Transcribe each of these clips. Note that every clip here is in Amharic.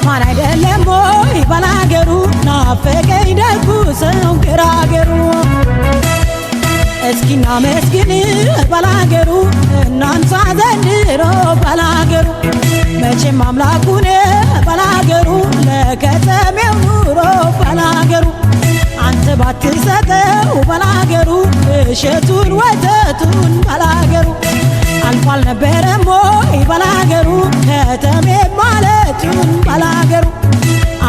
አማን አይደለም ወይ ባላገሩ ናፈቀኝ ደጉ ሰው ገራገሩ እስኪና መስግን ባላገሩ እናንሳ ዘንድሮ ባላገሩ መቼም አምላኩን ባላገሩ ለከተሜው ኑሮ ባላገሩ አንተ ባትሰጠው ባላገሩ እሸቱን ወተቱን ባላገሩ አልፏል ነበረም ወይ ባላገሩ ከተሜ ማለቱን ባላገሩ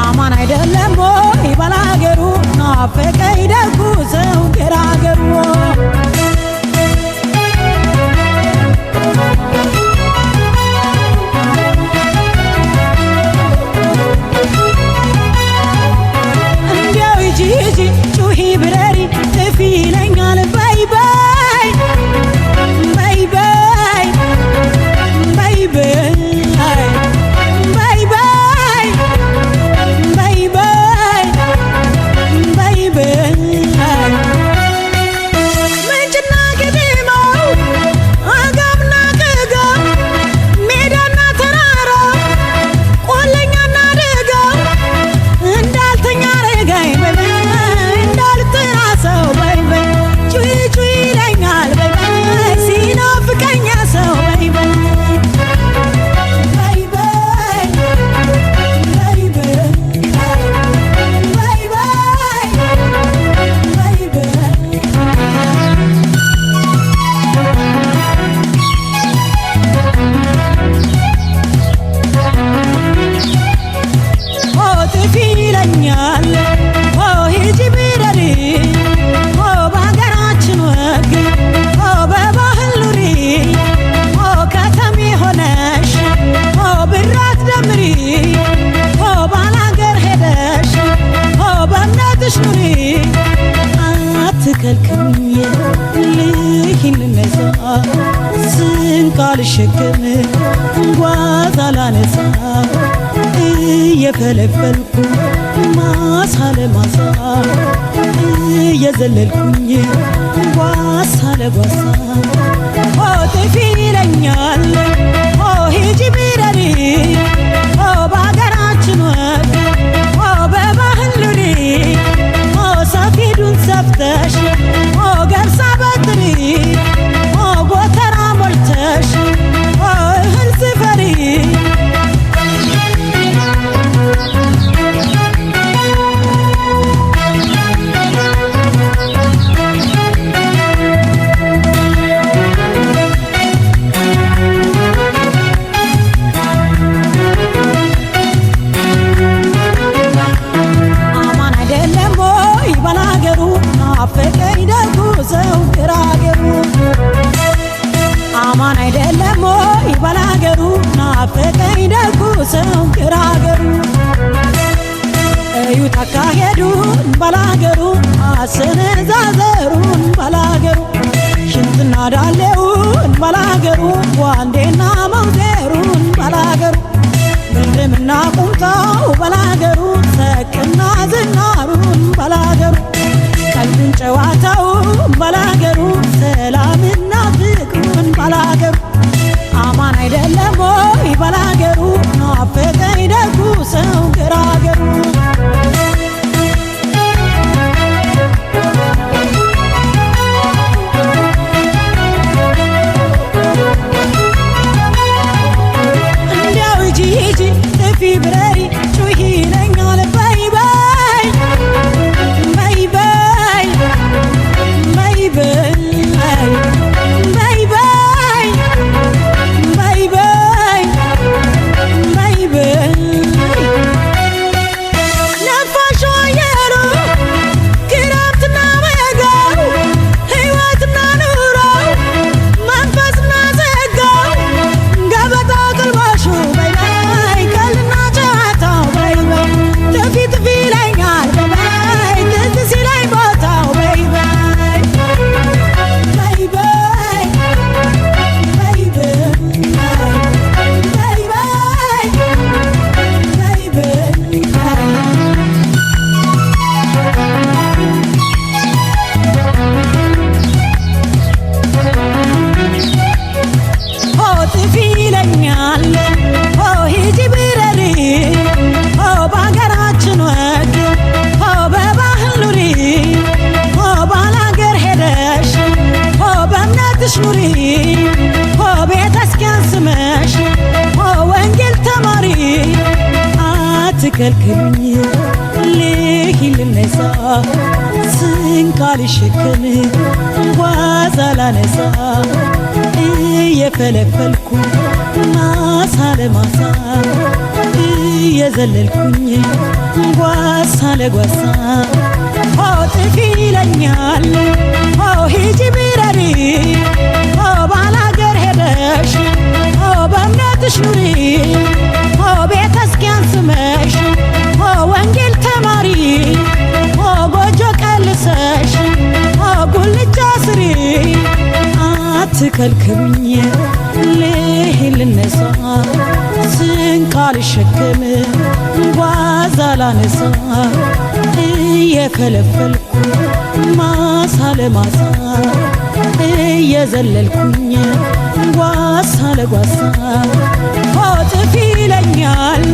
አማን አይደለም ወይ ባላገሩ ናፈቀኝ ደጉ ሰው ገራገሩ እንዲያው ሂጂ ሂጂ ጩሂ ብረሪ ጥፊ ይለኛል በይ በይ በይ በይ በይ በይ በይ በይ በይ በይ በይ በይ ምንጭና ቄጤማው አጋምና ቅጋ ሜዳና ተራራ ቆለኛና ደጋ እንዳልተኛ አረጋኝ በይ በይ እንዳልጠራ ሰው በይ በይ ጩይ ጩይ ይለኛል በይ በይ ሲናፍቀኝ ሰው በይ በይ በይ በይ በይ በይ በይ በይ በይ በይ ኦ ጥፊ ይለኛል ኦ ሂጂ ብረሪ ኦ በሀገራችን ወግ ኦ በባህል ኑሪ ኦ ከተሜ ሆነሽ ኦ ብራት ደምሪ ኦ ባላገር ሄደሽ ኦ በእምነትሽ ኑሪ አትከልክኝ ልሂድ ልነሳ ስንቅ አልሸከም ጓዝ አላነሳ እየፈለፈልኩ ማሳ ለማሳ እየዘለልኩኝ ጓሳ ለጓሳ ኦ ጥፊ ይለኛል ኦ ሂጂ ብረሪ ኦ በሀገራችን ወግ ኦ በባህል ኑሪ ኦ ሰፊዱን ሰፍተሽ ኦ ገብሳ በጥሪ ኦ ጎተራ ሞልተሽ ኦ እህል ስፈሪ አማን አይደለም ወይ ባላገሩ ናፈቀኝ ደጉ ሰው ገራገሩ አማን አይደለም ወይ ባላገሩ ናፈቀኝ ደጉ ሰው ገራገሩ እዩት አካሄዱን ባላገሩ አሰነዛዘሩን ባላገሩ ሽንጥና ዳሌውን ባላገሩ ዋንዴና መውዜሩን ባላገሩ ግርምና ቁምጣው ባላገሩ ሰቅና ዝናሩን ባላገሩ ቀልዱን ጨዋታውን ባላገሩ ሰላምና ፍቅሩን ባላገሩ አማን አይደለም ወይ ባላገሩ ናፈቀኝ ደጉ ሰው ገራገሩ እንዲያው ሂጂ ሂጂ ጥፊ ብረሪ ጩሂ ይለኛል በይ በይ በይ በይ በይ በይ በይ በይ በይ በይ በይ በይ አትከልክሉኝ ልሂድ ልነሳ፣ ስንቅ አልሸከም ጓዝ አላነሳ፣ እየፈለፈልኩ ማሳ ለማሳ፣ እየዘለልኩኝ ጓሳ ለጓሳ። ሆ ጥፊ ይለኛል፣ ሆ ሂጂ ብረሪ፣ ሆ ባላገር ሄደሽ ሆ በእምነትሽ ኑሪ፣ ሆ ቤተ ክርስቲያን ስመሽ ሆ ወንጌል ተማሪ፣ ሆ ጎጆ ቀልሰሽ ሆ ጉልቻ ስሪ። አትከልክሉኝ ልሂድ ልነሳ፣ ስንቅ አልሸከም ጓዝ አላነሳ፣ እየፈለፈልኩ ማሳ ለማሳ፣ እየዘለልኩኝ ጓሳ ለጓሳ። ሆ ጥፊ ይለኛል፣